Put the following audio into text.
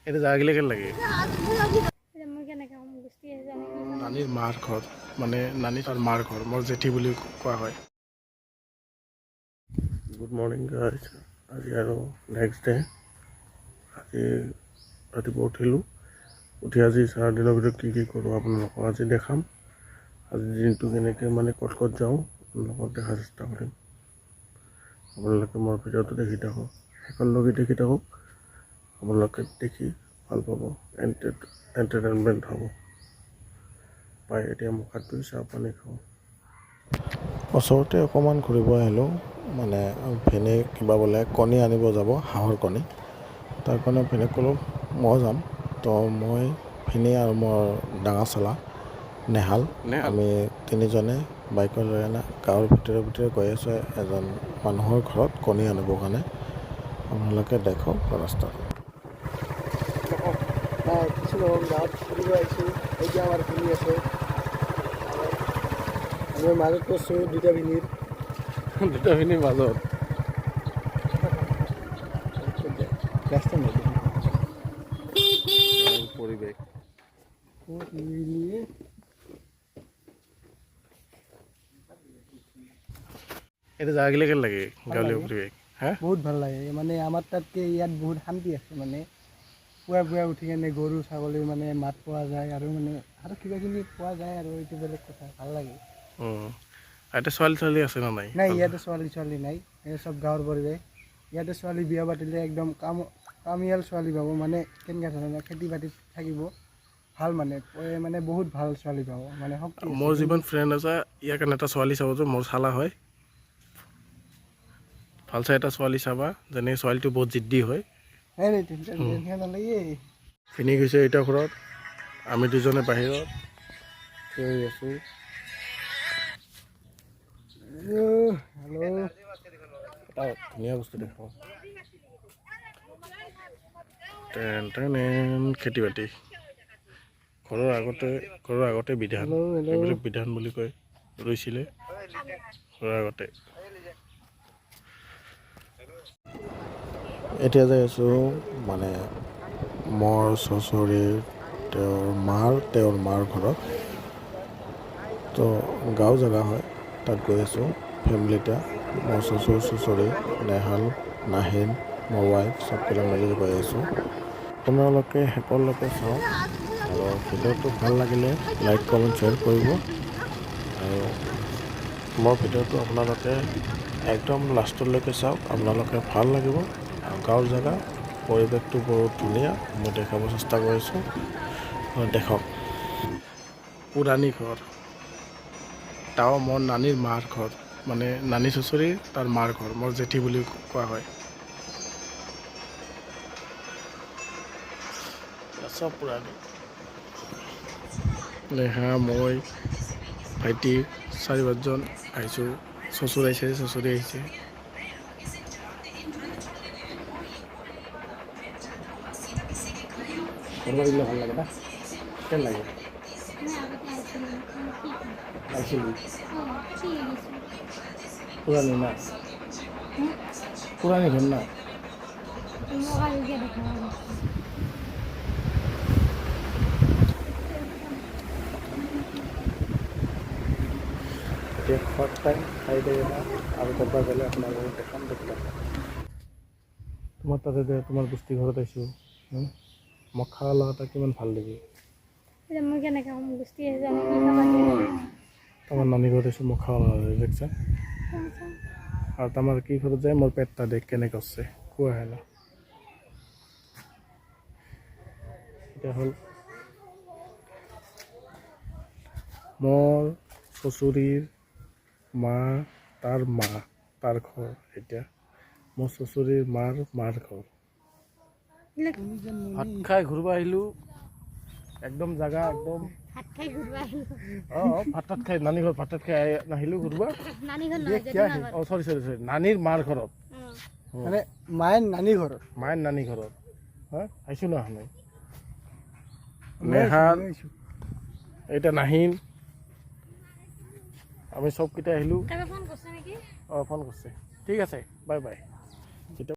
এইটো জাগাগিলা কেনে লাগে? মই কেনেকৈ ক'ম গুচি আহিছোঁ। নানীৰ মাৰ ঘৰ, মানে নানী তাৰ মাৰ ঘৰ, মোৰ জেঠী বুলি কোৱা হয়। গুড মৰ্ণিং গাইজ, আজি আৰু নেক্সট ডে। আজি ৰাতিপুৱা উঠিলোঁ, উঠি আজি চাৰিদিনৰ ভিতৰত কি কি কৰোঁ আপোনালোকক আজি দেখাম। আজি দিনটো কেনেকৈ মানে ক'ত ক'ত যাওঁ আপোনালোকক দেখাৰ চেষ্টা কৰিম। আপোনালোকে মোৰ ভিডিঅ'টো দেখি থাকক, শেষলৈকে দেখি থাকক, আপোনালোকে দেখি ভাল পাব, এণ্টাৰটেইনমেণ্ট হ'ব পাই। এতিয়া মুখ হাত ধুই চাহ পানী খাওঁ। ওচৰতে অকণমান ঘূৰিব আহিলোঁ, মানে ভেনে কিবা বোলে কণী আনিব যাব, হাঁহৰ কণী। তাৰ কাৰণে ভেনেক ক'লোঁ মই যাম। তো মই, ভিনি আৰু মোৰ ডাঙৰ চালা নেহাল, আমি তিনিজনে বাইকৰ লৈ গাঁৱৰ ভিতৰে ভিতৰে গৈ আছোঁ এজন মানুহৰ ঘৰত কণী আনিবৰ কাৰণে। আপোনালোকে দেখক ৰাস্তাটো। নাই কিছু নহয়, গাঁৱত ফুৰিব আহিছোঁ। এতিয়া আমাৰ ভিনি আছে, আমি মাজত কৰিছোঁ দুটা ভিনিৰ। দুটা ভিনিৰ মাজত। ৰাস্তা নাই। পৰিৱেশ। ক'ত নিয়ে? এইটো জাগাগিলা কেনে লাগে, গাঁৱলীয়া পৰিৱেশ হা? বহুত ভাল লাগে। মানে আমাৰ তাতকৈ ইয়াত বহুত শান্তি আছে। মানে পুৱা পুৱা উঠি কেনে গৰু ছাগলীৰ মানে মাত পোৱা যায় আৰু মানে আৰু কিবা কিবি পোৱা যায় আৰু এইটো বেলেগ কথা, ভাল লাগে। ইয়াতে ছোৱালী ছোৱালী আছে না নাই? নাই, ইয়াতে ছোৱালী ছোৱালী নাই। এই চব গাঁৱৰ পৰিৱেশ। ইয়াতে ছোৱালী বিয়া পাতিলে একদম কামিয়াল ছোৱালী পাব। মানে কেনেকুৱা ধৰণৰ খেতি বাতিত থাকিব ভাল, মানে মানে বহুত ভাল ছোৱালী পাব, মানে শক্তি আছে। মোৰ যিমান ফ্ৰেণ্ড আছে, ইয়াৰ কাৰণে এটা ছোৱালী চাব যে মোৰ চালা হয়, ভাল চাই এটা ছোৱালী চাবা, যেনে ছোৱালীটো বহুত জিদ্দি হয়। নাই নাই, টেনচন নালাগে। ভিনি গৈছে এতিয়া ঘৰত, আমি দুজনে বাহিৰত থিয় হৈ আছোঁ। হেল্ল'। এটা ধুনীয়া বস্তু দেখাওঁ। টেন টেন, খেতি বাতি, ঘৰৰ আগতে বিধান। Hello, hello. এইবিলাক বিধান বুলি কয়, ৰুইছিলে ঘৰৰ আগতে। এতিয়া যাই আছোঁ মানে মোৰ চচৰিৰ তেওঁৰ মাৰ ঘৰত। তো গাঁও জেগা হয়, তাত গৈ আছোঁ। ফেমিলিটা, মোৰ চচুৰ চচৰি, নেহাল, নাহিন, মোৰ ৱাইফ, চবকেইটা মিলি গৈ আছোঁ। আপোনালোকে শেষলৈকে চাওক আৰু ভিডিঅ'টো ভাল লাগিলে লাইক, কমেণ্ট, শ্বেয়াৰ কৰিব। আৰু মোৰ ভিডিঅ'টো আপোনালোকে একদম লাষ্টলৈকে চাওক, আপোনালোকে ভাল লাগিব। আৰু গাঁৱৰ জেগা, পৰিৱেশটো বহুত ধুনীয়া, মই দেখাব চেষ্টা কৰিছোঁ, দেখক। পুৰাণী ঘৰ তাও মোৰ নানীৰ মাৰ ঘৰ, মানে নানী চুচৰিৰ তাৰ মাৰ ঘৰ, মোৰ জেঠী বুলি কোৱা হয়। চব পুৰাণী। নেহা, মই, ভাইটি, চাৰি পাঁচজন আহিছোঁ। চচুৰ আহিছে, চচুৰি আহিছে। ঘৰ বাৰীগিলা ভাল লাগে না? কেনে লাগে? মই আগতে আহিছিলোঁ। কি আহিছিলোঁ। অঁ, কি আহিছোঁ। পুৰাণী না, পুৰাণী ঘৰ না। মোক আৰু কিয় দেখাব? এতিয়া খোৱাৰ টাইম, খাই দিয়ে না আৰু ক'ৰবাত গ'লে আপোনালোকক দেখাম, দেখি থাকক। তোমাৰ তাতে দে, তোমাৰ গোষ্ঠী ঘৰত আহিছোঁ, মই খোৱা লোৱা কিমান ভাল দেখি। এতিয়া মই কেনেকৈ ক'ম গুচি আহিছোঁ, আমি কি খাবা দিয়ে? তোমাৰ নানী ঘৰত আহিছোঁ, মই খোৱা লোৱা দেখছা। আৰু তোমাৰ কি ঘৰত যায়, মোৰ পেটটা দেখ কেনেকৈ আছে, কোৱা হেলা। এতিয়া হ'ল মোৰ চচুৰীৰ মা, তাৰ মা, তাৰ ঘৰ। এতিয়া মোৰ চচুৰীৰ মাৰ মাৰ ঘৰ। ভাত খাই ঘূৰিব আহিলোঁ, একদম জাগা একদম। ভাত খাই ঘূৰিব আহিলোঁ। অঁ, ভাত তাত খাই নানী ঘৰত ভাত তাত খাই নাহিলোঁ ঘূৰিব। নানী ঘৰ নহয়, জেঠীমা ঘৰ। অঁ, চৰি চৰি চৰি, নানীৰ মাৰ ঘৰত। অঁ। মানে মায়ে নানী ঘৰত। মায়েৰ নানী ঘৰত হা আহিছোঁ না নাই? নেহাল, এতিয়া নাহিন, আমি চবকেইটা আহিলোঁ। কাৰোবাৰ ফোন কৰিছে নেকি? অঁ, ফোন কৰিছে। ঠিক আছে, বাই বাই।